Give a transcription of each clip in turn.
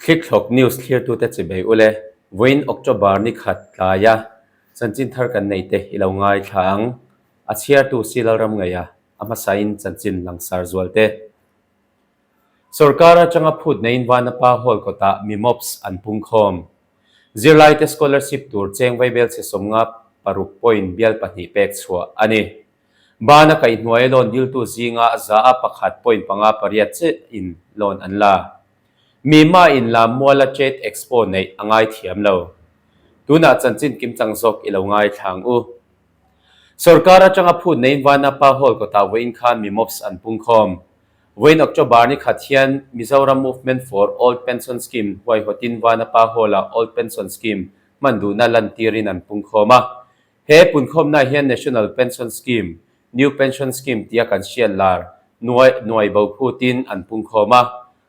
Thlikthlawk News thlirtute chibei ule, vawiin October ni khat tlaia chanchin thar kan nei te i lo ngaithla ang. A chhiartu Si Lalramngeia a hmasain chanchin langsar zual te. Sorkar atanga phut neiin Vanapa Hall kawtah mi mops an pungkhawm. Zirlaite scholarship tur cheng vaibelchhe 56 point bial pahnih pek chhuah a ni. Bana kaihhnuaia loan diltu zinga za a pakhat point panga pariat chiahin loan an la. Mima in lam muala Trade Expo neih a ngai thiam lo. Tunah chanchin kimchang zawk i lo ngaithla ang u. Sorkar atanga phut neiin Vanapa Hall kawtah vawiin khan mi mops an pungkhawm. Vawiin October ni khat hian Mizoram Movement for Old Pension Scheme huaihawtin Vanapa Hall-ah Old Pension Scheme hman duhna lantirin an pungkhawm a. He punkhawmna hian National Pension Scheme, New Pension Scheme tia kan hriat lar nuai nuai bo phutin an pungkhawm a.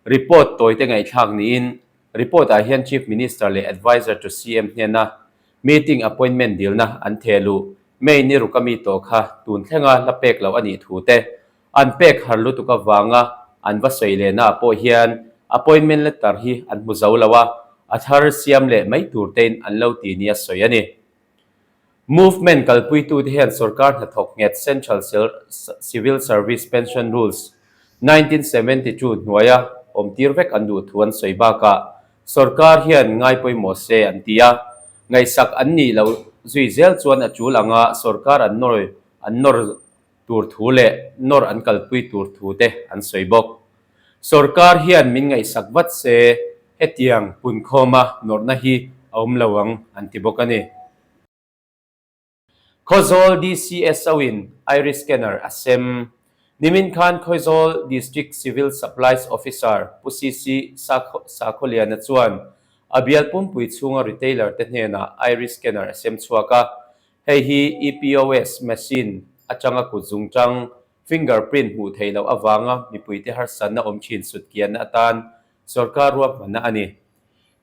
Report tawite ngaihthlak niin report-ah hian Chief Minister leh Adviser to CM hnena meeting appointment dilna an theh luh May ni ruk ami tawh kha tun thlenga hla pek loh a nih thu te An pek har lutuk avanga an va sawi lehna ah pawh hian appointment letter hi an hmu zo lo a, a thar siam leh mai tur tein an lo ti nia sawi a ni. Movement kalpuitute hian sorkar hnathawk nghet Central Civil Service Pension Rules, 1972 hnuaia awmtir vek an duh thu an sawi bakah sorkar hian ngai pawimawh se an ti a, ngaihsak an nih loh zui zel chuan a tul anga sorkar an nawr an nawr tur thu leh nawr an kalpui tur thu te an sawi bawk. Sorkar hian min ngaihsak vat se hetiang punkhawma nawrhna hi a awm lo ang an ti bawk a ni. Khawzawl DCSO-in Iris Scanner a sem. Nimin khan Khawzawl District Civil Supplies Officer Pu CC Sakhawliana chuan a bial pumpui chhunga retailer te hnenah Iris Scanner a sem chhuak a. Hei hi EPOS machine atanga kut zungtang, finger print, hmuh theih loh avanga mipuite harsatna awm thin sutkianna atan sorkar ruahmanna a ni.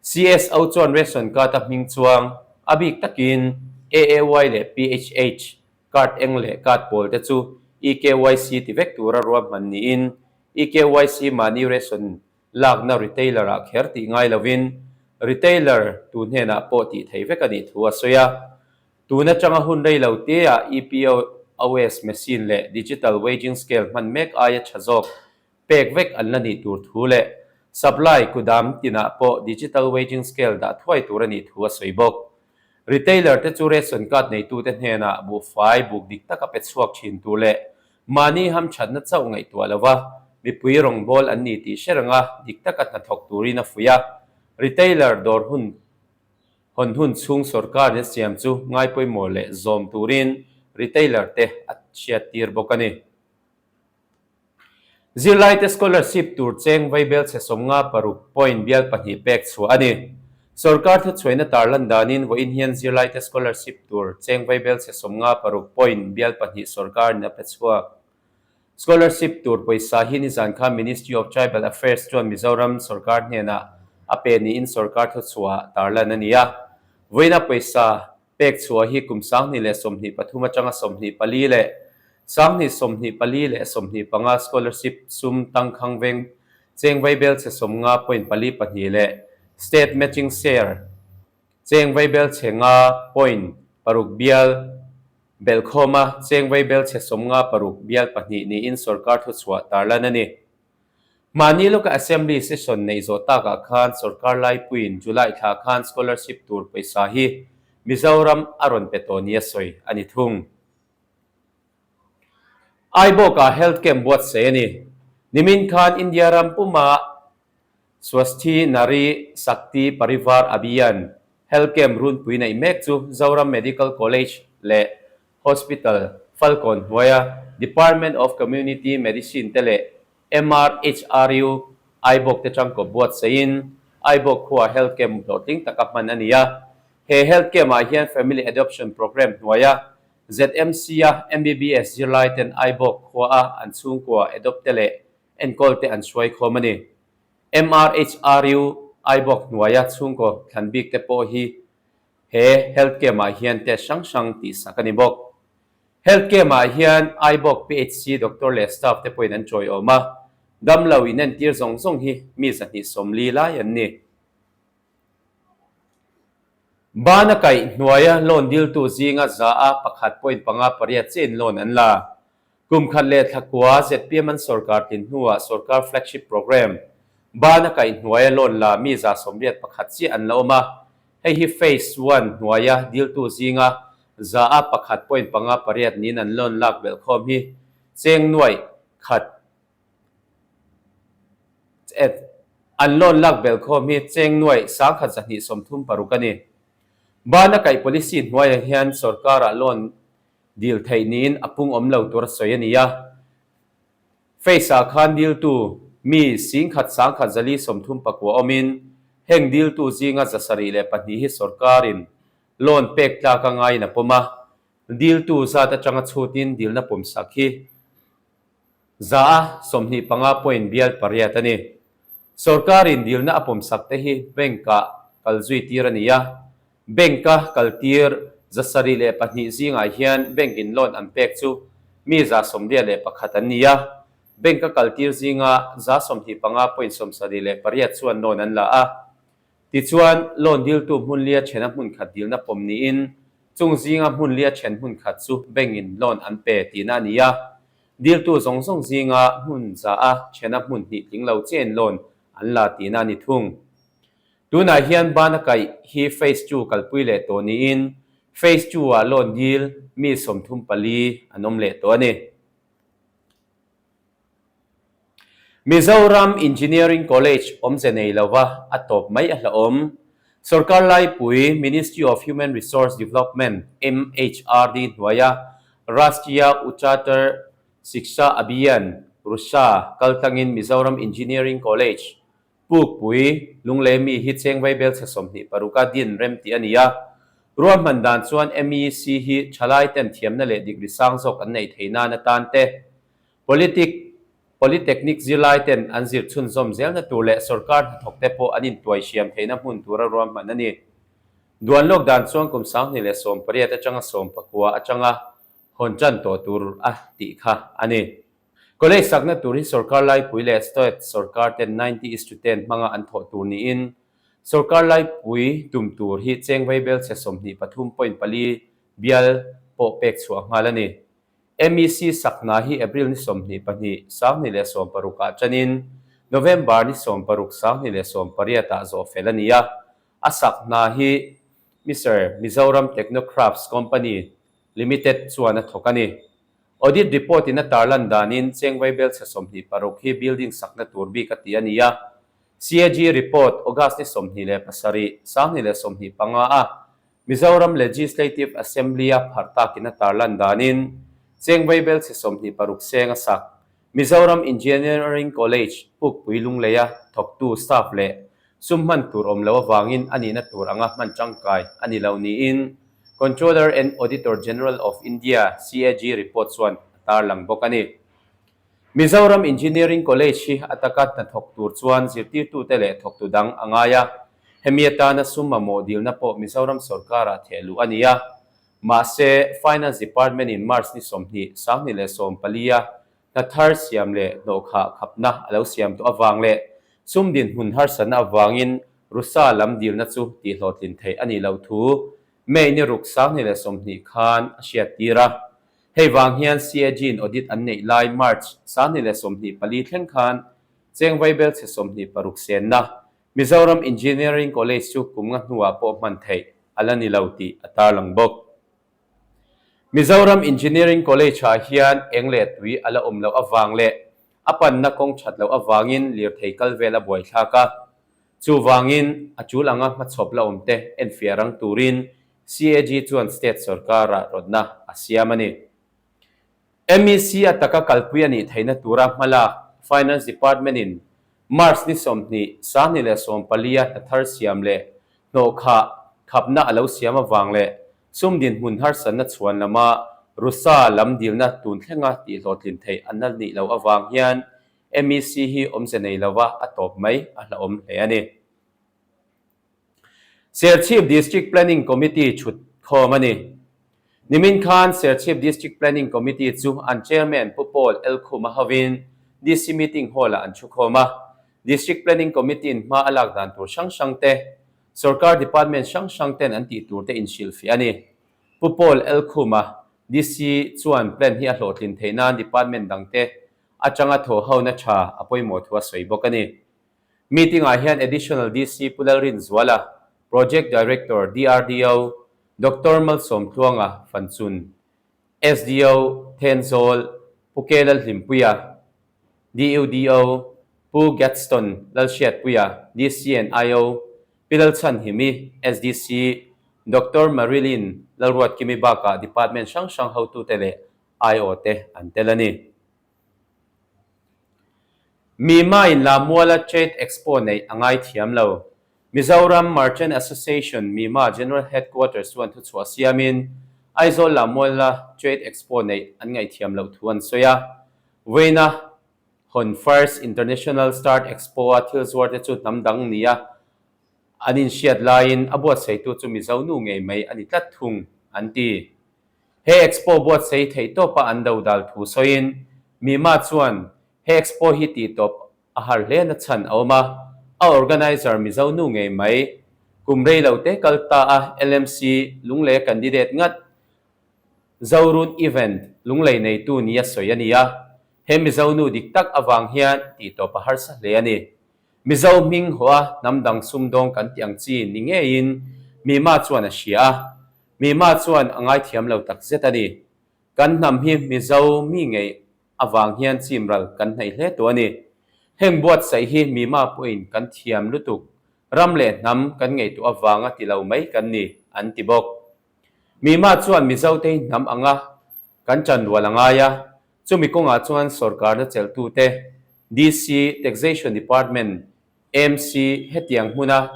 CSO chuan ration card a hming chuang, a bik takin AAY leh PHH card eng leh card pawl te chu eKYC ti vek tura ruahman niin eKYC mahni ration lakna retailer-ah kher tih ngai lovin retailer tu hnenah pawh tih thei vek a nih thu a sawi a. Tun atanga hun rei lo teah EPOS machine leh digital weighing scale hman mek aia tha zawk pek vek an la nih tur thu leh supply kudam tinah pawh digital weighing scale dah thuai tur a nih thu a sawi bawk. Retailer te chu ration card neitute hnenah buhfai buk dik taka pe chhuak thin tur leh Mahni hamthatna chauh ngaihtuah lova mipui rawngbâwl an ni tih hre renga dik taka hnathawk turin a fuih a. Retailer dawr hun hawn hun chhung sawrkarin a siam chu ngai pawimawh leh zawm turin retailer te a hriattir bawk a ni. Zirlaite scholarship tur cheng vaibelchhe 56 point bial pahnih pek chhuah a ni. Sorkar thuchhuaina tarlan danin vawiin hian zirlaite scholarship tur cheng vaibelchhe 56 point bial pahnih sorkarin a pe chhuak. Scholarship tur pawisa hi nizan khan Ministry of Tribal Affairs chuan Mizoram sorkar hnenah a pe niin sorkar thuchhuah tarlan a ni a. Vawiina pawisa Pek chhuah hi kum 2023 atanga 24 leh 2024 leh 25 scholarship sum tangkhang veng cheng vaibelchhe 50.42 leh state matching share cheng vaibelchhe nga point paruk bial belhkhawma cheng vaibelchhe 56 bial pahnih niin sorkar thuchhuah tarlan a ni. Mahni lawka Assembly session neih zawh takah khan sorkar laipuiin July thla khan scholarship tur pawisa hi Mizoram a rawn pe tawh nia sawi a ni thung. Aibawkah health camp buatsaih a ni. Nimin khan India ram puma Swasthi Nari Shakti Parivar Abhiyan health camp runpui neih mek chu Zoram Medical College leh Hospital, Falkawn hnuaia Department of Community Medicine te leh MRHRU, Aibawk te tangkawp buatsaihin Aibawk khua Health Camp hlawhtling taka hman a ni a. He Health Camp-ah hian Family Adoption Programme hnuaia ZMC-a MBBS zirlai ten Aibawk khuaa an chhungkua adopt te leh enkawl te an hruai khawm a ni. MRHRU, Aibawk hnuaia chhungkaw thlan bik te pawh hi He health camp-ah hian test hrang hrang tihsak a ni bawk. Health camp-ah hian Aibawk PHC doctor leh staff te pawhin an chawiawm a, damlo inentir zawng zawng hi mi 140 lai an ni. Bana kaih hnuaia loan diltu zinga 100 a 1.58 chiahin loan an la. Kum khat leh thla kua zpm an sorkar tlin hnuah sorkar flagship programme Bana kaih hnuaia loan la mi 81 chiah an la awm a. Hei hi Phase One hnuaia diltu zinga 100 a 1.58 niin an loan lak belhkhawm hi cheng nuaih khat An loan lak belhkhawm hi cheng nuaih 1236 a ni. Bana kaih policy hnuaiah hian sorkarah loan dil theih niin a pung awm lo tur a sawi a ni a. Phase-ah khan diltu mi 11,139 awmin heng diltu zinga 72 hi sorkarin loan pek tlak a ngaiin a pawm a. Diltu zat atanga chhutin dilna pawmsak hi 25 point bial pariat a ni. Sorkarin dilna a pawmsak te hi bank-ah kal zui tir a ni a. Bank-a kal tir 72 zingah hian bank-in loan an pek chu mi 91 an ni a. Bank-a kal tir zinga 25 point 78 chuan loan an la a. Tichuan, loan diltu hmun lia thena hmun khat dilna pawm niin chung zinga hmun lia then hmun khat chu bank-in loan an pe tihna a ni a. Diltu zawng zawng zinga hmun 100 a thena hmun hnih tling lo chiahin loan an la tihna a ni thung. Tunah hian bana kaih hi Phase Two kalpui leh tawh niin Phase Two ah loan dil mi 34 an awm leh tawh a ni. Mizoram Engineering College awmze nei lova a tawp mai a hlauhawm. Sorkar laipui Ministry of Human Resource Development, MHRD, hnuaia Rashtriya Uchatar Shiksha Abhiyan, RUSHA, kaltlangin Mizoram Engineering College, Pukpui, Lunglei mi hi cheng vaibelchhe 26 a din rem tih a ni a. Ruahman dan chuan MEC hi thalai ten thiamna leh degree sang zawk an neih theih nan atan te, Politic, Polytechnic zirlai ten an zir chhunzawm zelna tur leh sorkar hnathawk te pawh an intuai hriam theihna hmun tura ruahman a ni. Duan lawk dan chuan kum 2018 atanga 19 atanga hawn tan tawh tur a tih kha a ni. College sakna tur hi sorkar laipui leh state sorkar ten 90 is to 10 hmanga an thawh tur niin sorkar laipui tum tur hi cheng vaibelchhe 23.4 bial pawh pek chhuah nghal a ni. MEC sakna hi April ni 22, 2016 ah tanin November ni 16, 2018 ah zawh fel a ni a. A sakna hi Mister Mizoram Technocrafts Company Limited chuan a thawk a ni. Audit report in a tarlan danin cheng vaibelchhe 26 hi building sakna tur bik a ti a ni a. CAG report August ni 27, 2025 a Mizoram Legislative Assembly a pharh takin a tarlan danin cheng vaibelchhe 26 seng a sak. Mizoram Engineering College Pukpui Lungleia thawktu staff leh sum hman tur awm lo avangin a nihna tur anga hman tangkai a ni lo niin Controller and Auditor General of India, CAG, report chuan a tarlang bawk a ni. Mizoram Engineering College hi a taka hnathawk tur chuan zirtirtute leh thawktu dang a ngai a, hemi atana sum mamawh dilna pawh Mizoram sorkarah thehluh a ni a. Mahse, Finance Department-in March ni 20, 2014 a hna thar siam leh hnawhkhah khapna a lo siam tawh avang leh sum dinhmun harsatna avangin Rusa lam dilna chu tihhlawhtlin theih a nih loh thu May ni ruk 2020 khan a hriattir a. Hei vang hian CAG-in audit an neih lai March 2024 thleng khan cheng vaibelchhe 26 senna Mizoram Engineering College chu kum nga hnuah pawh hman theih a la ni lo tih a tarlang bawk. Mizoram Engineering College-ah hian eng leh tui a la awm loh avang leh a panna kawng that loh avangin lirthei kal vel a buaithlak a. Chuvangin, a tul anga hmachhawp la awmte enfiah rang turin CAG chuan state sorkarah rawtna a siam a ni. MEC a taka kalpui a nih theihna tura hmalak Finance Department-in March ni 20, 2014 a hna thar siam leh hnawhkhah khapna a lo siam avang leh sum dinhmun harsatna chhuan lama Rusa lam dilna tun thlenga tihhlawhtlin theih an la nih loh avang hian MEC hi awmze nei lova a tawp mai a hlauhawm hle a ni. Serchhip District Planning Committee chhut khawm a ni. Nimin khan Serchhip District Planning Committee chu an Chairman Pu Paul Elkhuma hovin DC Meeting Hall-ah an thu khawm a. District Planning Committee-in hma a lak dan tur hrang hrang te. Sorkar department hrang hrang ten an tih tur te inhrilhfiah a ni. Pu Paul Elkhuma, DC chuan plan hi a hlawhtlin theih nan department dangte atanga thawhhona tha a pawimawh thu a sawi bawk a ni. Meeting-ah hian Additional DC Pu Lalrinzuala, Project Director, DRDO, Doctor Malsawmtluanga, Fanchun, SDO, Thenzawl, Pu Ke Lalhlimpuia, DUDO, Pu Gadston Lalhriatpuia, DC and IO, Pi Lalchhanhimi, SDC, Doctor Marilyn Lalruatkimi bakah Department hrang hrang hotute leh IO te an tel a ni. Mima in Lamuala Trade Expo neih a ngai thiam lo. Mizoram Merchant Association, Mima, General Headquarters chuan thuchhuah siamin Aizawl Lamuala Trade Expo neih an ngaihthiam loh thu an sawi a. Vawiina hawn First International Start Expo-a thil zuarte chu hnam dang nia an inhriat laiin a buatsaihtu chu Mizo nu ngei mai a ni tlat thung, an ti. He Expo buatsaih theih tawpa an do dal thu sawiin Mima chuan he Expo hi tih tawp a har hle na chhan a awm a, a organizer Mizo nu ngei mai kum rei lo te kal ta a LMC Lunglei candidate ngat Zorun event Lunglei neitu nia sawi a ni a, he Mizo nu dik tak avang hian tih tawp a harsa hle a ni. Mizo hming haw a hnam dang sumdawng kan tih ang chi ni ngeiin Mima chuan a hria a, Mima chuan a ngaithiam lo tak zet a ni. Kan hnam hi Mizo mi ngei avang hian chimral kan hnaih hle tawh a ni. Heng buatsaih hi Mima pawhin kan thiam lutuk, ram leh hnam kan ngaihtuah avanga ti lo mai kan ni, an ti bawk. Mima chuan Mizote hi hnam anga kan chanrual a ngai a, chumi kawngah chuan sorkarna chelhtute, DC, Taxation Department, MC, hetiang hmuna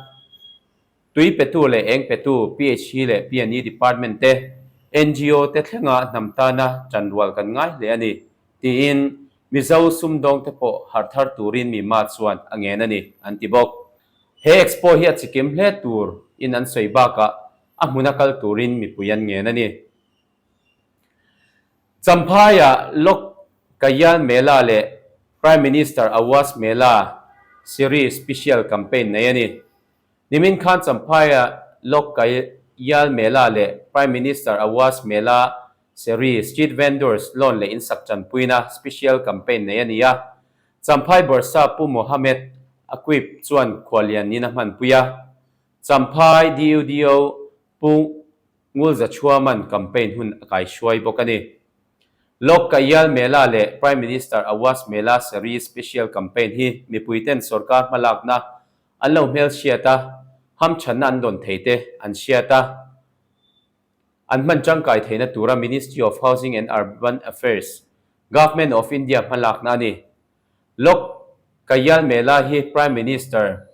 Tui petu leh eng petu, PHE leh PNE Department te, ngo te thlenga hnam tana tanrual kan ngai hle a ni, tiin Mizo sumdawngte pawh harh thar turin Mima chuan a ngen a ni, an ti bawk. He Expo hi a chikim hle tur in an sawi bakah a hmuna kal turin mipui an ngen a ni. Champhaiah Lok Kalyan Mela leh Prime Minister Awas Mela Series Special Campaign nei a ni. Nimin khan Champhaia Lok Kalyan Mela leh Prime Minister Awas Mela Seri Street Vendors loan leh insak tanpuina special campaign nei a ni a. Champhai Bawrhsa Pu Mohammed Aquib chuan khuallian nin a hmanpui a. Champhai DUDO Pu Ngulzachhuaman campaign hun a kaihruai bawk a ni. Lok Kalyan Mela leh Prime Minister Awas Mela Seri special campaign hi mipuiten sorkar hmalakna An lo hmel hriat a, hamthanna an dawn thei te an hriat a, an hman tangkai theihna tura Ministry of Housing and Urban Affairs, Government of India hmalakna a ni. Lok Kalyan Mela hi Prime Minister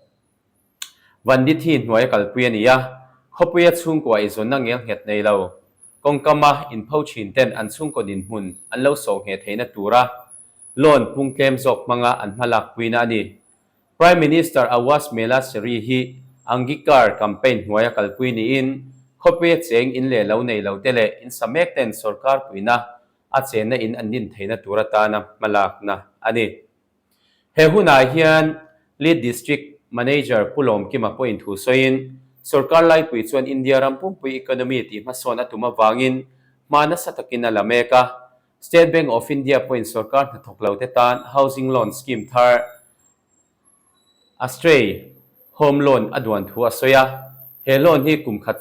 Vandithi hnuaia kalpui a ni a, khawpuia chhungkua eizawnna ngel nghet nei lo, kawngkama inpho thin ten an chhungkaw dinhmun an lo sawh ngheh theihna tura loan pung tlem zawk hmanga an hmalakpuina a ni. Prime Minister Awas Mela Seri hi Angikar campaign hnuaia kalpui niin, khawpuia cheng in leh lo nei lo te leh in sa mek ten sorkar puihna a chenna in an din theihna tur atana hmalakna a ni. He hunah hian Lead District Manager Pu Lawmkima pawhin thu sawiin, sorkar laipui chuan India ram pumpui economy tih hmasawn a tum avangin hma nasa takin a la mek a, State Bank of India pawhin sorkar hnathawk lo te tan housing loan scheme thar Astray Home Loan a duan thu a sawi a. He loan hi kum khat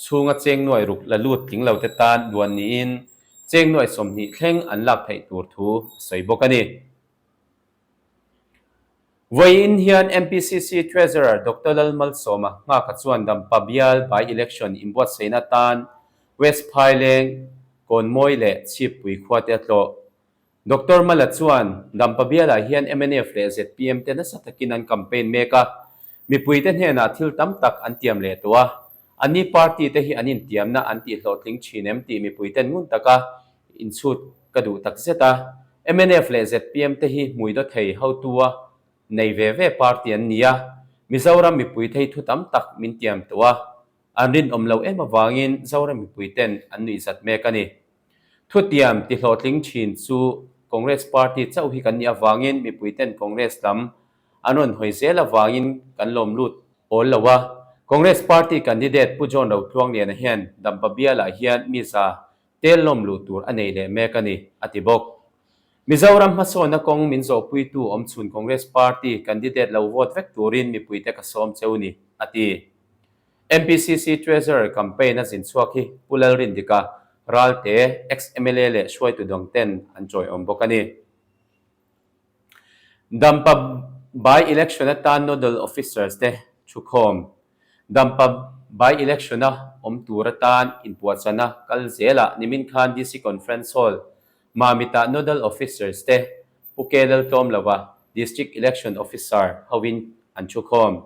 chhunga cheng nuai ruk la lut tling lo te tan duan niin cheng nuai 20 thleng an lak theih tur thu a sawi bawk a ni. Vawiin hian MPCC Treasurer Doctor Lalmalsawma Nghaka chuan Dampa bial by-election inbuatsaihna atan West Phaileng, Kawnmawi leh Chhippui khua te a tlawh. Doctor Mala chuan Dampa bialah hian mnf leh zpm te nasa takin an campaign mek a, mipuite hnenah thil tam tak an tiam leh tawh a, anni party te hi an intiamna an tihhlawhtling thin em tih mipuiten ngun taka Inchhut ka duh tak zet a, mnf leh zpm te hi hmui daw thei hotua nei ve ve party an ni a, Mizoram mipui thei thu tam tak min tiam tawh a, an rinawm lo em avangin Zoram mipui ten an nuih zat mek a ni. Thutiam ti hlawhtling thin chu Congress party chauh hi kan nih avangin mipui ten Congress lam an rawn hawi zel avangin kan lawm lut awl lo a. Congress Party candidate Pu John Rotluangliana hian Dampa bialah hian mi tel lawm luh tur a nei leh mek a ni, a ti bawk. Mizoram hmasawnna kawng min zawhpuitu awmchhun Congress Party candidate lo vote vek turin mipuite ka sawm cheu ni, a ti. MPCC Treasurer campaign a zin chhuak hi Pu Lalrindika, Ralte, ex-MLA leh hruaitu dang ten an chawiawm bawk a ni. Dampa by-election atan Nodal Officers te thukhawm. Dampa by-election a awm tur atan inpuahchana kal zelah nimin khan DC Conference Hall, Mamit-ah Nodal Officers te Pu Ke Laltlawmlova, District Election Officer hovin an thukhawm.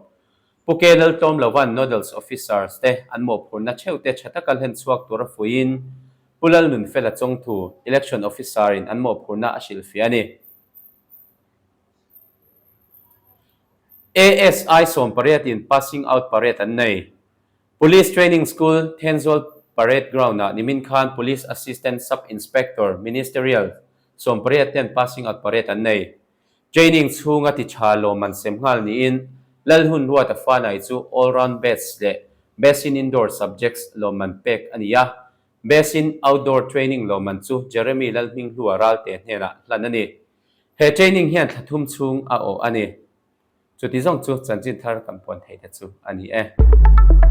Pu Ke Laltlawmlova'n Nodals Officers te an mawhphurhna theuh te tha taka hlen chhuak tura fuiin Pu Lalnunfela chawngthu Election Officer-in an mawhphurhna a hrilhfiah a ni. ASI sawmpariatin Passing Out Parade an nei. Police Training School, Thenzawl Parade Ground-ah nimin khan Police Assistant Sub-Inspector, Ministerial, sawmpariat ten Passing Out Parade an nei. Training chhunga ti tha lawmman sem nghal niin Lalhun Ruata Fanai chu All Round Best leh Best in Indoor Subjects lawmman pek a ni a. Best in Outdoor Training lawmman chu Jeremy Lalhminghlua Ralte hnenah hlan a ni. He training hian thla thum chhung a awh a ni. Chuti zawng chu chanchin thar kan puan theih te chu a ni e.